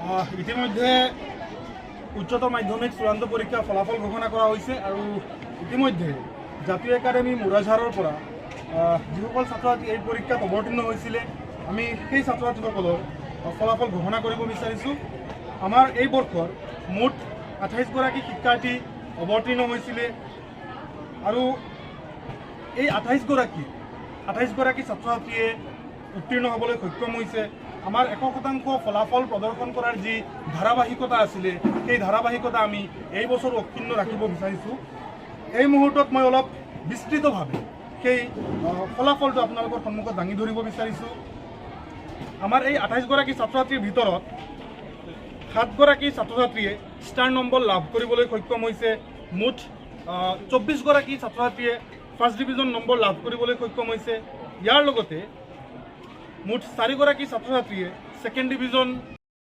ইতিমধ্যে উচ্চতৰ মাধ্যমিক চূড়ান্ত পৰীক্ষাৰ ফলাফল ঘোষণা কৰা হৈছে আৰু ইতিমধ্যে জাতীয় একাডেমী মোৰাঝাৰৰ পৰা যিসকল ছাত্ৰ ছাত্ৰী এই পৰীক্ষাত অৱতীৰ্ণ হৈছিলে, আমি সেই ছাত্ৰ ছাত্ৰীসকলৰ ফলাফল ঘোষণা কৰিব বিচাৰিছোঁ। আমাৰ এই বৰ্ষৰ মুঠ 28গৰাকী শিক্ষাৰ্থী অৱতীৰ্ণ হৈছিলে আৰু এই 28গৰাকী ছাত্ৰ ছাত্ৰীয়ে উত্তীৰ্ণ হ'বলৈ সক্ষম হৈছে। আমাৰ 100% ফলাফল প্ৰদৰ্শন কৰাৰ যি ধাৰাবাহিকতা আছিলে, সেই ধাৰাবাহিকতা আমি এই বছৰ অক্ষুণ্ণ ৰাখিব বিচাৰিছোঁ। এই মুহূৰ্তত মই অলপ বিস্তৃতভাৱে সেই ফলাফলটো আপোনালোকৰ সন্মুখত দাঙি ধৰিব বিচাৰিছোঁ। আমাৰ এই 28গৰাকী ছাত্ৰ ছাত্ৰীৰ ভিতৰত 7গৰাকী ছাত্ৰ ছাত্ৰীয়ে ষ্টাৰ নম্বৰ লাভ কৰিবলৈ সক্ষম হৈছে। মুঠ 24গৰাকী ছাত্ৰ ছাত্ৰীয়ে ফাৰ্ষ্ট ডিভিজন নম্বৰ লাভ কৰিবলৈ সক্ষম হৈছে। ইয়াৰ লগতে মুঠ 4গৰাকী ছাত্ৰ ছাত্ৰীয়ে ছেকেণ্ড ডিভিজন